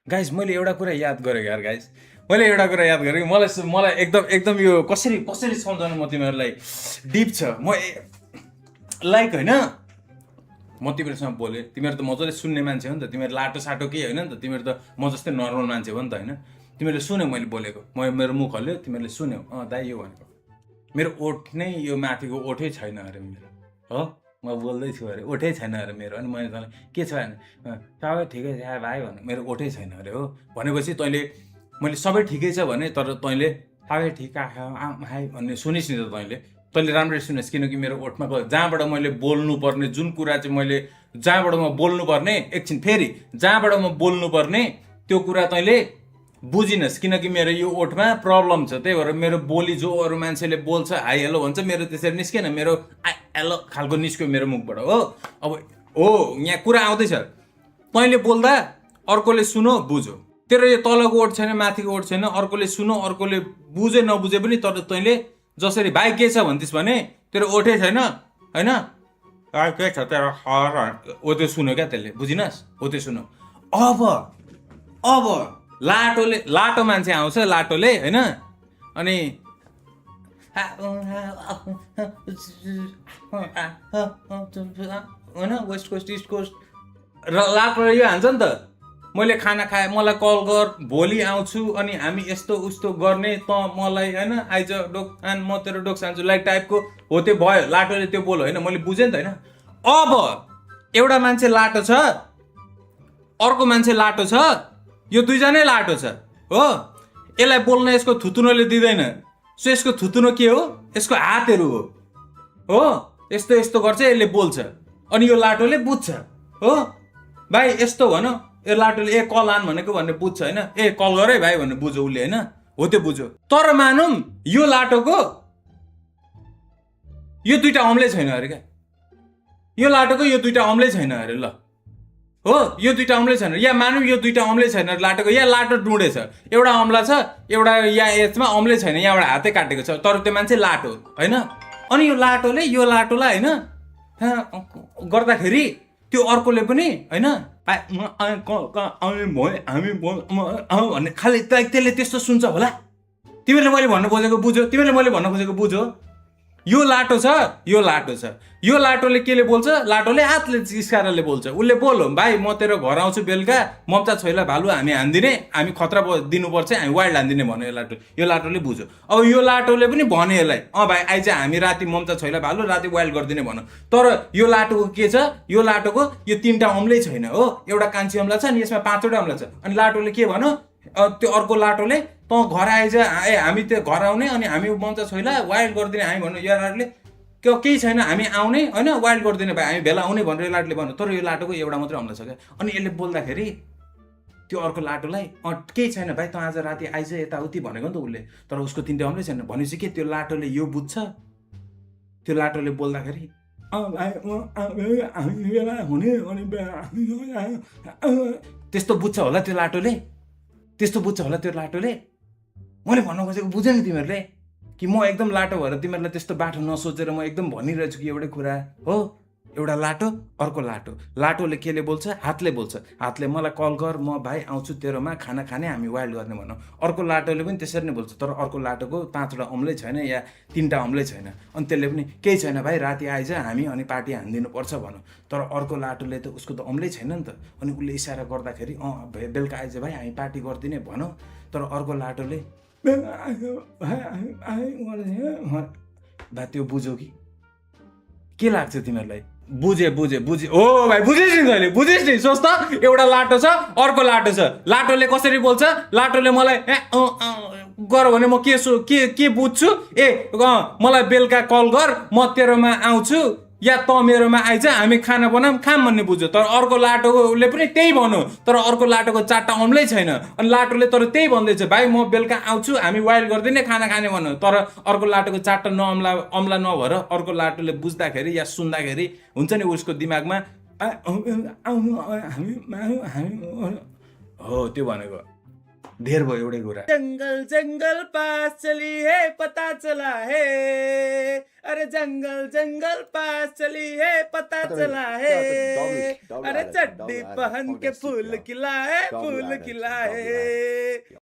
Guys मैले एउटा कुरा याद गरेँ यार गाइस, मैले एउटा कुरा याद गरेँ कि मलाई एकदम एकदम यो कसरी कसरी सम्झाउनु म तिमीहरूलाई डिप छ लाइक होइन। म तिमीहरूसँग बोलेँ, तिमीहरू त मजाले सुन्ने मान्छे हो नि त, तिमीहरू लाटो साटो केही होइन नि त, तिमीहरू त म जस्तै नर्मल मान्छे हो नि त होइन। तिमीहरूले सुन्यौ मैले बोलेको, मेरो मुख हल्यो, तिमीहरूले सुन्यौ दाइ यो भनेको मेरो ओठ नै यो माथिको ओठै छैन अरे मेरो, हो म बोल्दैछु अरे ओठै छैन अरे मेरो। अनि मैले तँलाई के छ भने सबै ठिकै छ भाइ भने मेरो ओठै छैन अरे हो भनेपछि तैँले मैले सबै ठिकै छ भने तर तैँले सबै ठिक भाइ भन्ने सुनिस् नि त तैँले राम्ररी सुनेस्, किनकि मेरो ओठमा जहाँबाट मैले बोल्नुपर्ने जुन कुरा चाहिँ मैले जहाँबाट म बोल्नुपर्ने एकछिन फेरि जहाँबाट म बोल्नुपर्ने त्यो कुरा तैँले बुझिनस्, किनकि मेरो यो ओठमा प्रब्लम छ, त्यही भएर मेरो बोली जो अरू मान्छेले बोल्छ हाई हेलो भन्छ मेरो त्यसरी निस्केन, मेरो आई हेलो खालको निस्क्यो मेरो मुखबाट हो। अब हो यहाँ कुरा आउँदैछ, तैँले बोल्दा अर्कोले सुनो बुझो, तेरो यो तलको ओठ छैन माथिको ओठ छैन, अर्कोले सुनो अर्कोले बुझे नबुझे पनि तर तैँले जसरी भाइ के छ भन्थिस् भने तेरो ओठै छैन होइन के छ तेरो हो त्यो सुन्यो क्या त्यसले बुझिनस्, हो त्यो सुन्यो। अब लाटो मान्छे आउँछ लाटोले होइन, अनि होइन वेस्ट कोस्ट इस्ट कोस्ट र लाटोले यो हान्छ नि त, मैले खाना खाएँ मलाई कल गर भोलि आउँछु अनि हामी यस्तो उस्तो गर्ने त मलाई होइन आइज दोकान म तेरो डोक सान्छु लाइक टाइपको हो त्यो भयो लाटोले त्यो बोल होइन, मैले बुझेँ नि त होइन। अब एउटा मान्छे लाटो छ अर्को मान्छे लाटो छ, यो दुईजनै लाटो छ हो, यसलाई बोल्न यसको थुतुनोले दिँदैन, सो यसको थुतुनो के हो यसको हातहरू हो यस्तो यस्तो गर्छ यसले बोल्छ अनि यो लाटोले बुझ्छ हो। भाइ यस्तो भन यो लाटोले ए कल आन भनेको भन्ने बुझ्छ होइन, ए कल गर है भाइ भन्ने बुझ्यो उसले होइन, हो त्यो बुझ्यो। तर मानौँ यो लाटोको यो दुइटा औँले छैन अरे क्या, यो लाटोको यो दुइटा औँले छैन अरे ल हो, यो दुइटा औँले छैन, या मानौँ यो दुइटा औँले छैन लाटोको, या लाटो डुँडे छ एउटा औँला छ एउटा या यसमा औँले छैन यहाँबाट हातै काटेको छ तर त्यो मान्छे लाटो होइन। अनि यो लाटोले यो लाटोलाई होइन गर्दाखेरि त्यो अर्कोले पनि होइन भन्ने खालि त्यसले त्यस्तो सुन्छ होला। तिमीहरूले मैले भन्नु खोजेको बुझ्यो, तिमीहरूले मैले भन्न खोजेको बुझ्यो। यो लाटो छ यो लाटो छ, यो लाटोले केले बोल्छ लाटोले हातले इस्काराले बोल्छ, उसले बोल्यो भाइ म तेरो घर आउँछु बेलुका मम्चा छोइला भालु हामी हान्दिने हामी खतरा दिनुपर्छ हामी वाइल्ड हान्दिने भन्यो यो लाटोले बुझ्यो। अब यो लाटोले पनि भन्यो यसलाई भाइ आइज हामी राति मम्चा छोइला भालु राति वाइल्ड गरिदिने भन्यो, तर यो लाटोको के छ यो लाटोको यो तिनवटा औँलै छैन हो, एउटा कान्छी औँला छ अनि यसमा पाँचवटा औँला छ। अनि लाटोले के भन्यो त्यो अर्को लाटोले त घर आइज ए हामी त्यो घर आउने अनि हामी मम्चा छोइला वाइल्ड गरिदिने हामी भन्नु, यो लाटोले केही छैन हामी आउने होइन वाइल्ड गरिदिने भाइ हामी भेला आउने भनेर यो लाटोले भन्यो, तर यो लाटोको एउटा मात्रै औँला छ क्या। अनि यसले बोल्दाखेरि त्यो अर्को लाटोलाई केही छैन भाइ त आज राति आइज यताउति भनेको नि त उसले, तर उसको तिनवटा औँलै छैन भनेपछि के त्यो लाटोले यो बुझ्छ, त्यो लाटोले बोल्दाखेरि त्यस्तो बुझ्छ होला त्यो लाटोले, त्यस्तो बुझ्छ होला त्यो लाटोले। मैले भन्न खोजेको बुझ्यो नि तिमीहरूले कि म एकदम लाटो भएर तिमीहरूलाई त्यस्तो बाटो नसोचेर म एकदम भनिरहेछु कि एउटै कुरा हो, एउटा लाटो अर्को लाटो, लाटोले केले बोल्छ हातले बोल्छ, हातले मलाई कल गर म भाइ आउँछु तेरोमा खाना खाने हामी वाइल्ड गर्ने भनौँ, अर्को लाटोले पनि त्यसरी नै बोल्छ तर अर्को लाटोको पाँचवटा औँलै छैन या तिनवटा औँलै छैन, अनि त्यसले पनि केही छैन भाइ राति आइज हामी अनि पार्टी हानिदिनु पर्छ भनौँ, तर अर्को लाटोले त उसको त औँलै छैन नि त, अनि उसले इसारा गर्दाखेरि बेलुका आइज भाइ हामी पार्टी गरिदिने भनौँ, तर अर्को लाटोले भाइ त्यो बुझ्यौ कि के लाग्छ तिमीहरूलाई? बुझे ओ भाइ बुझिस् नि तैँले बुझिस् नि, सोच त एउटा लाटो छ अर्को लाटो छ, लाटोले कसरी बोल्छ लाटोले मलाई गर भने म के बुझ्छु ए मलाई बेलुका कल गर म तेरोमा आउँछु या त मेरोमा आइज हामी खाना बनाऊँ खाम भन्ने बुझ्यो, तर अर्को लाटोले पनि त्यही भन्यो तर अर्को लाटोको चारवटा औँलै छैन, अनि लाटोले तर त्यही भन्दैछ भाइ म बेलुका आउँछु हामी वाइल्ड गरिदिने खाना खाने भन्यो, तर अर्को लाटोको चारवटा औँला नभएर अर्को लाटोले बुझ्दाखेरि या सुन्दाखेरि हुन्छ नि उसको दिमागमा हो त्यो भनेको धेर भयो एउटै कुरा। जंगल जंगल पास चली है पता चला है, अरे जंगल जंगल पास चली है पता चला है, अरे चड्डी पहन के फूल खिला है, फूल खिला है।